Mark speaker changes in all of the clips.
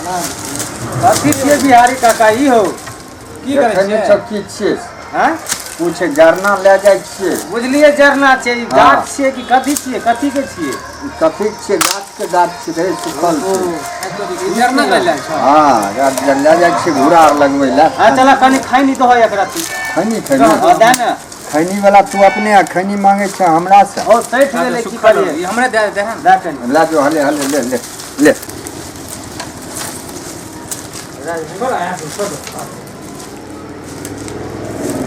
Speaker 1: कथी छियै बिहारी काका ई हो?
Speaker 2: की करै
Speaker 3: देखै नहि
Speaker 2: छियै?
Speaker 3: छौ की छियै?
Speaker 1: हैं?
Speaker 3: कुछ जरना लए जाइ छियै।
Speaker 1: बुझलियै जरना छै, ई
Speaker 3: हाँ।
Speaker 1: गाछ छियै कि कथी छियै? कथी के छियै?
Speaker 3: ई कथी छियै? गाछ के गाछ छियै रे, सुखल छै।
Speaker 2: ई जरना लए जाइ छौ?
Speaker 3: हँ, गाछ लए जाइ छियै घूरा आर लगबै लए।
Speaker 1: हाँ चल, कनि खैनी दहो एकरा तू।
Speaker 3: खैनी खैनी?
Speaker 1: हाँ, दे ने।
Speaker 3: खैनी वाला तू अपने आ खैनी मांगे छै हमरा से?
Speaker 1: ओ सठि गेलै, की
Speaker 2: सुखल
Speaker 1: करियै?
Speaker 2: ई हमरे दे दे ने।
Speaker 1: दे कनि।
Speaker 3: ला जो, हले हले, ले ले ले।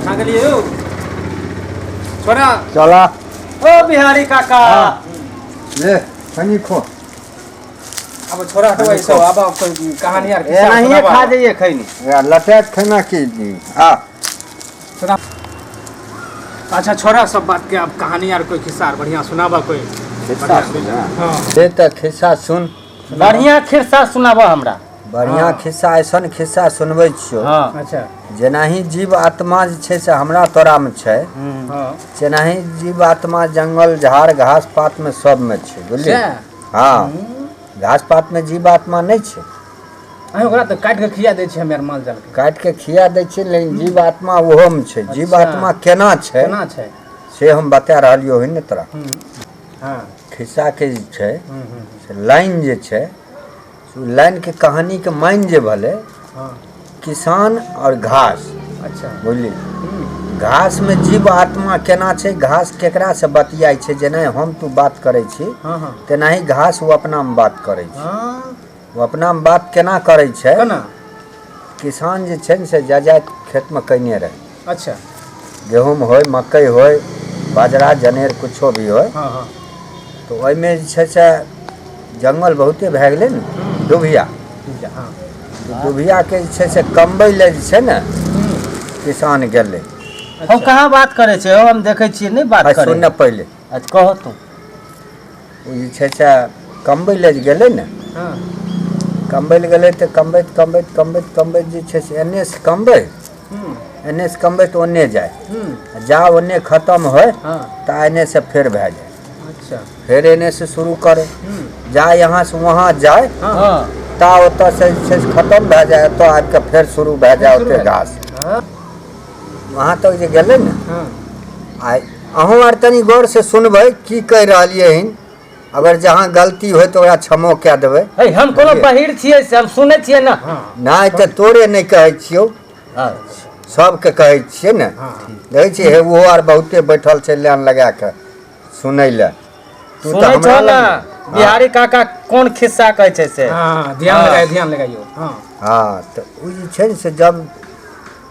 Speaker 2: खा गेलियै यौ, छोड़ा।
Speaker 3: चला।
Speaker 1: ओ बिहारी काका।
Speaker 3: ले, खैनी खो।
Speaker 2: अब छोड़ा, हटो ई सब, आब कोई कहानी आर खिस्सा
Speaker 1: एनाहिए
Speaker 2: सुनाबा।
Speaker 1: खा जाइए खैनी।
Speaker 3: या लटैक खैना की आ।
Speaker 2: अच्छा छोड़ा सब बात के, अब कहानी आर कोई खिस्सा आर बढ़िया सुनाबा कोई।
Speaker 3: खिस्सा सुना?
Speaker 2: हाँ।
Speaker 3: से तऽ खिस्सा सुन।
Speaker 1: बढ़िया खिस्सा सुनाबऽ हमरा।
Speaker 3: बढ़िया खिस्सा, ऐसन खिस्सा सुनबै छियौ।
Speaker 1: हाँ।
Speaker 2: अच्छा।
Speaker 3: जेनाही जीव आत्मा जे छै से हमरा तोरामे छै,
Speaker 2: हाँ।
Speaker 3: तेनाही जीव आत्मा जंगल झाड़ घास पातमे सबमे छै, बुझलियै?
Speaker 2: सएह?
Speaker 3: हाँ, घास पातमे जीव आत्मा नहि छै?
Speaker 2: अहीं ओकरा तऽ काटि के खिया दै छियै हमे आर माल जाल के।
Speaker 3: काटि के खिया दै छै, लेकिन जीव आत्मा ओहोमे छै। जीव आत्मा केना छै?
Speaker 2: केना छै?
Speaker 3: से हम बता रहलियौ हन ने तोरा।
Speaker 2: हाँ।
Speaker 3: खिस्साके जे छै
Speaker 2: हम्म, हम्म,
Speaker 3: से लाइन जे छै से ओ लाइनके कहानीके मानि जे भेलै,
Speaker 2: हाँ।
Speaker 3: किसान आओर घास।
Speaker 2: अच्छा।
Speaker 3: बुझली? घासमे जीव आत्मा केना छै, घास केकरासँ बतियाइ छै? जेना हम तू बात करै छी,
Speaker 2: हाँ हाँ
Speaker 3: तेनाही घास ओ अपनामे बात करै छै।
Speaker 2: हाँ।
Speaker 3: ओ अपनामे बात केना करै छै?
Speaker 2: केना?
Speaker 3: किसान जे छै ने से जजाति खेतमे कयने रहै।
Speaker 2: अच्छा।
Speaker 3: गहूँम होय, मकइ होय, बाजरा, जनेर, कुछो भी होय।
Speaker 2: हाँ हाँ
Speaker 3: तऽ ओहिमे जे छै से जंगल बहुते भए गेलै ने, दुभिया।
Speaker 2: हाँ।
Speaker 3: तऽ दुभियाके जे छै से कमबै लए जे छै ने किसान गेलै।
Speaker 1: हम कहाँ बात करै छै हो, हम देखै छियै नहि बात
Speaker 3: आ
Speaker 1: करै।
Speaker 3: सुन ने पहिले।
Speaker 1: अच्छा, कहो तू।
Speaker 3: ओ जे छै से कमबै लए जे गेलै ने,
Speaker 2: हाँ।
Speaker 3: कमबै लए गेलै तऽ कमबैत कमबैत कमबैत कमबैत जे छै से एन्ने से कमबै, एन्ने से कमबै तऽ ओन्ने जाय, जा ओन्ने खतम होय,
Speaker 2: हाँ।
Speaker 3: तऽ एन्ने से फेर भए जाय।
Speaker 2: अच्छा।
Speaker 3: फेर एन्ने से शुरू करै, जा यहाँ से वहाँ जाय,
Speaker 1: हाँ।
Speaker 3: ता ओतऽ से जे छै से खतम भए जाय, एतऽ आबि कऽ फेर शुरू भए जाय ओते घास।
Speaker 2: हाँ।
Speaker 3: वहाँ तक जे गेलै ने,
Speaker 2: हाँ।
Speaker 3: आ अहूँ आर तनी गौरसँ सुनबै की कहि रहलियै हन, अगर जहाँ गलती होय तऽ ओकरा क्षमो कए देबै।
Speaker 1: है, हम कोनो बहिर छियै से? हम सुनै छियै ने।
Speaker 2: हाँ।
Speaker 3: नहि तऽ तोरे नहि कहै छियौ, सबके कहै छियै ने।
Speaker 2: हाँ।
Speaker 3: देखै छियै हे, ओहो आर बहुते बैठल छै लाइन लगा कऽ सुनै लए। तू तऽ
Speaker 1: सुनै
Speaker 3: हमरा
Speaker 1: छौ ने?
Speaker 3: लग।
Speaker 1: बिहारी काका कोन खिस्सा कहै छै से।
Speaker 2: हाँ, ध्यान
Speaker 1: हाँ।
Speaker 2: लगाइयो, ध्यान लगाइयो, हाँ।
Speaker 3: हँ, तऽ ओ जे छै ने से जब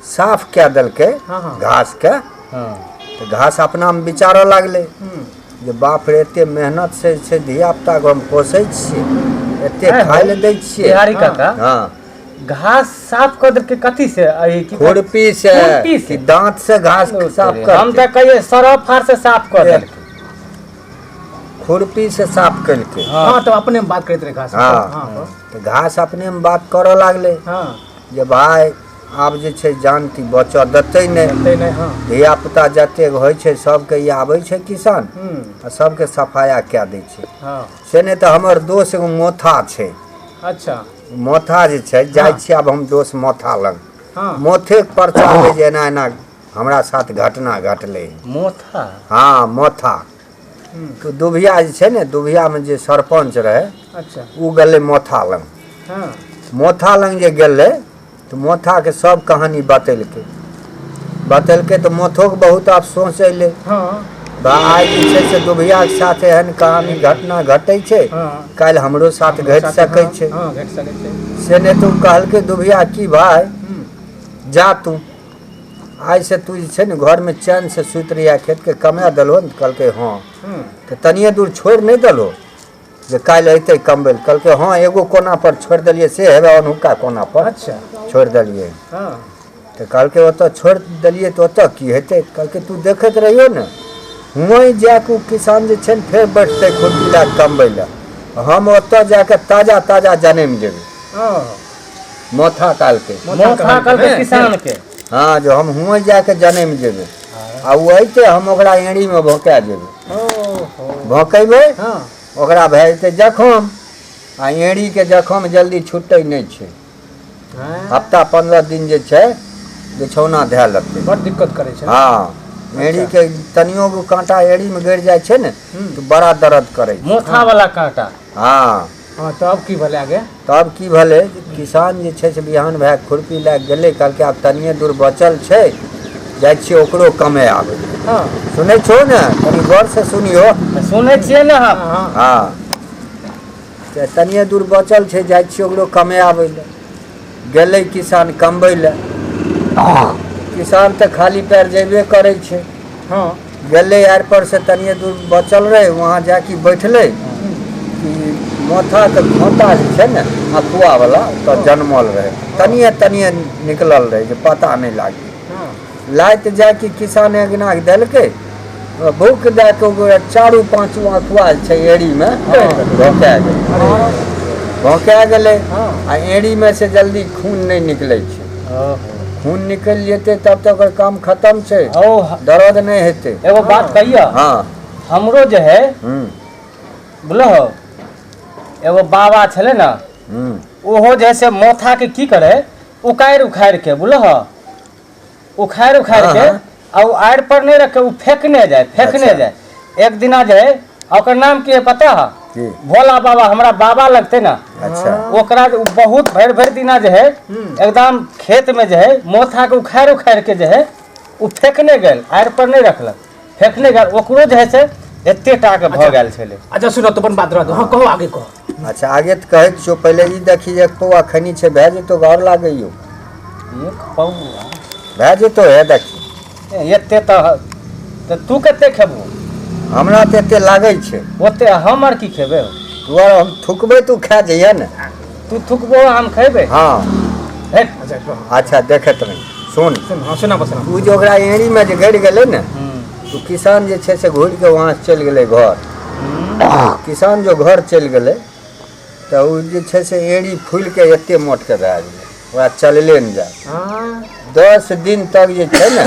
Speaker 3: साफ कए देलकै
Speaker 2: हाँ, हाँ।
Speaker 3: घासके,
Speaker 1: हाँ।
Speaker 3: तऽ घास अपनामे विचारऽ लागलै
Speaker 2: हम्म,
Speaker 3: जे बाप रे, एते मेहनत से जे छै धिया पुताके हम पोसै छियै, एते
Speaker 1: है,
Speaker 3: खाय लए दै छियै।
Speaker 1: बिहारी काका,
Speaker 3: हँ।
Speaker 1: घास साफ कऽ देलकै कथी से? अही की
Speaker 3: खुरपी से?
Speaker 1: खुरपी से?
Speaker 3: कि दाँत से घास साफ कर?
Speaker 1: हम तऽ कहियै सरफ फार से साफ कऽ देलकै।
Speaker 3: खुरपी से साफ केलकै।
Speaker 2: हाँ, तो अपने में बात करैत रहे घास।
Speaker 3: हाँ।
Speaker 2: हाँ।
Speaker 3: तऽ घास अपनेमे बात करऽ लागलै
Speaker 2: हाँ।
Speaker 3: जे भाय, आब जे छै जानकी बचऽ देतै नहि।
Speaker 2: ते नहीं, हाँ।
Speaker 3: धिया पुता जतेक होइ छै सबके ई आबै छै किसान आ सबके सफाया कए दै छै।
Speaker 2: हाँ।
Speaker 3: से नहि तऽ हमर दोस्त एगो मोथा छै।
Speaker 2: अच्छा।
Speaker 3: मोथा जे छै, जाइ छियै आब हम दोस्त मोथा लग।
Speaker 2: हाँ।
Speaker 3: मोथेके परचा दै जे एना एना हमरा साथ घटना घटलै।
Speaker 1: मोथा?
Speaker 3: हाँ, मोथा। तऽ दुभिया जे छै ने, दुभियामे जे सरपञ्च रहै,
Speaker 2: अच्छा।
Speaker 3: ओ गेलै मोथा लग।
Speaker 2: हाँ।
Speaker 3: मोथा लग जे गेलै तऽ मोथाके सब कहानी बतेलकै। बतेलकै तऽ मोथोके बहुत अफसोस अयलै।
Speaker 2: हाँ।
Speaker 3: बा, आइ जे छै से दुभियाके साथ एहन कहानी घटना घटै छै,
Speaker 2: हाँ।
Speaker 3: काल्हि हमरो साथ घटि सकै छै।
Speaker 2: हाँ, घटि सकै छै।
Speaker 3: से नहि तऽ ओ कहलकै दुभिया की भाय, जा तू आइ से तू जे छै ने घरमे चैनसँ सुति रहिया, खेतके कमा देलहो ने? तऽ कहलकै हँ। तऽ तनिए दूर छोड़ि नहि देलहो जे काल्हि अयतै कमबै लए? कहलकै हँ, एगो कोना पर छोड़ि देलियै, से हेबे अनुका कोना पर।
Speaker 2: अच्छा।
Speaker 3: छोड़ि देलियै।
Speaker 2: हाँ।
Speaker 3: तऽ कहलकै ओतऽ छोड़ि देलियै तऽ ओतऽ की हेतै? कहलकै तू देखैत रहियौ ने, हुएँ जा कऽ ओ किसान जे छै ने फेर बैठतै खुरपी लए कऽ कमबै लए, हम ओतऽ जा कऽ ताजा ताजा जनमि जेबै।
Speaker 2: हाँ।
Speaker 3: मोथा कहलकै।
Speaker 1: मोथा कहलकै किसान के?
Speaker 3: हँ, जो हम हुएँ जा कऽ जनमि जेबै आ ओ अयतै, हम ओकरा एँड़ीमे भोंका जेबै।
Speaker 2: ओहो।
Speaker 3: भोंकेबै,
Speaker 2: हाँ।
Speaker 3: ओकरा भए जेतै जखम, आ एड़ी के जखम जल्दी छूटै नहि छै।
Speaker 2: हँ,
Speaker 3: हफ्ता 15 दिन जे छै बिछौना धए लेतै।
Speaker 2: बड़ दिक्कत करै छै।
Speaker 3: हँ, एड़ी के तनियो गो काँटा एड़ी में गड़ि जाइ छै ने तऽ बड़ा दर्द करै छै।
Speaker 1: मोथा वाला कांटा।
Speaker 3: हँ।
Speaker 2: हँ, तब की भेलै आगे?
Speaker 3: तब की भेलै जे किसान जे छै से बिहान भए कऽ खुरपी लए कऽ गेलै। कहलकै आब तनिए दूर बचल छै, जाइ छियै ओकरो कमे आबै। सुनै छौ ने? कनि गौरसँ सुनियो।
Speaker 1: सुनै छियै ने हम।
Speaker 2: हँ।
Speaker 3: हँ, तऽ तनिए दूर बचल छै, जाइ छियै ओकरो कमे आबै लए। गेलै किसान कमबै लए। किसान तऽ खाली पैर जेबे करै छै। गेलै, आर पर से तनिए दूर बचल रहै, वहाँ जाके बैठलै कि माथाके खोता जे छै ने अफुआ वाला, तऽ जनमल रहै, तनिए तनिए निकलल रहै जे पता नहि लागै। लाइत जाके किसान अङ्गनाके देलकै, भूख दए कऽ ओकरा चारू पाँचू अखुआ जे छै एड़ीमे भोंका गेलै, भोंका गेलै। आ एड़ीमे से जल्दी खून नहि निकलै छै। खून निकलि जेतै तब तऽ ओकर काम खतम छै।
Speaker 1: ओ।
Speaker 3: दर्द नहि हेतै।
Speaker 1: एगो बात कहियो।
Speaker 3: हँ।
Speaker 1: हमरो जे है बुझलो, एगो बाबा छलै ने, ओहो जे है से मोथा के की करे, उकाड़ि उखाड़ि के, बुझलो, उखाड़ि उखाड़ि के आ ओ आड़ि पर नहि रखे, ओ फेकने जाय, फेकने जाय। एक दिना जे है, आ ओकर नाम की है पता है?
Speaker 3: की?
Speaker 1: भोला बाबा। हमरा बाबा लगते ने। ओकरा जे उ बहुत भरि भरि दिना जे है एकदम खेत में जे है मोथा के उखाड़ि उखाड़ि के जे है ओ फेकने गेल, आड़ि पर नहि रखलक, फेकने गेल। ओकरो जे है से एते टा के भऽ गेल छलै।
Speaker 2: अच्छा सुनो तो, अपन बात रह दो। हाँ, कहो, आगे कहो।
Speaker 3: अच्छा, आगे तऽ कहै छियौ, पहिले ई देखी, एक पौआ खैनी छै, भए जेतौ? घर लागैयौ।
Speaker 1: एक पौआ?
Speaker 3: भए जेतौ, हे देखी।
Speaker 1: एते तऽ तू कते खेबहो?
Speaker 3: हमरा तऽ एते लागै छै।
Speaker 1: ओते हम आर की खेबै?
Speaker 3: तू आर हम थुकबै, तू खा जइहे ने।
Speaker 1: तू थुकबो, हम खेबै?
Speaker 3: हँ।
Speaker 1: हेट।
Speaker 2: अच्छा, कहो।
Speaker 3: अच्छा, देखैत रही, सुन।
Speaker 2: सुन, हाँ, सुना बस, सुना।
Speaker 3: ओ जे ओकरा एड़ीमे जे गड़ि गेलै ने, ओ किसान जे छै से घुरि कऽ वहाँ चलि गेलै घर। किसान जो घर चलि गेलै तऽ ओ जे छै से एड़ी फूलि कऽ एते मोटके भए गेलै, ओकरा चलले नहि जाय। 10 दिन तक जे छै ने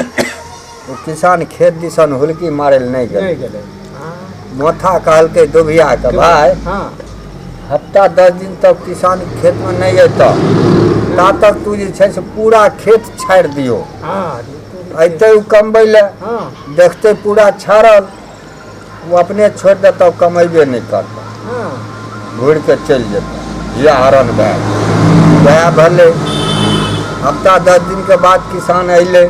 Speaker 3: ओ किसान खेत दिसन हुलकी मारै लए नहि गेलै।
Speaker 2: नहि गेलै।
Speaker 3: मोथा कहलकै दुभियाके, भाय, हफ्ता 10 दिन तक किसान खेतमे नहि अयतऽ, ता तक तू जे छै से पूरा खेत छाड़ि दियौ। अयतै ओ कमबै लए, देखतै पूरा छाड़ल, ओ अपने छोड़ि देतौ, कमेबे नहि करतौ, घुरि कऽ चलि जेतौ। हिया हरण भए गेल। वएह भेलै, हफ्ता 10 दिनके बाद किसान अयलै।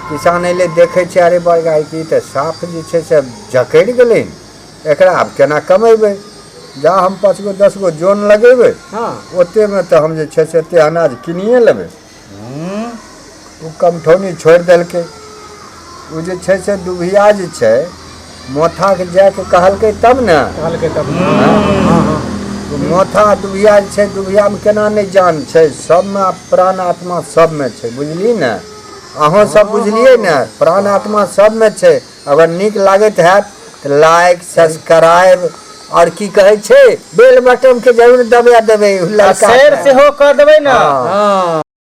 Speaker 3: किसान अयलै, देखै छै, अरे बड़गा, ई तऽ साफ जे छै से जकड़ि गेलै, एकरा आब केना कमेबै? जा हम 5 गो 10 गो जन लगेबै, ओतेमे तऽ हम जे छै से एते अनाज किनिए लेबै। ओ कमठौनी छोड़ि देलकै। ओ जे छै से दुभिया जे छै मोथाके जाके कहलकै तब ने।
Speaker 2: कहलकै तब। हाँ हाँ
Speaker 3: ओ मोथा दुभिया जे छै, दुभियामे केना नहि जान छै? सबमे प्राण आत्मा सबमे छै, बुझली ने? अहूँ सब बुझलियै ने, प्राण आत्मा सबमे छै। अगर नीक लागैत हैत तऽ लाइक, सब्सक्राइब आओर की कहै छै, बेल बटन के जरूर दबा देबै।
Speaker 1: आ
Speaker 3: लड़का
Speaker 1: शेयर सेहो कऽ देबै ने।
Speaker 3: हँ।
Speaker 2: हाँ।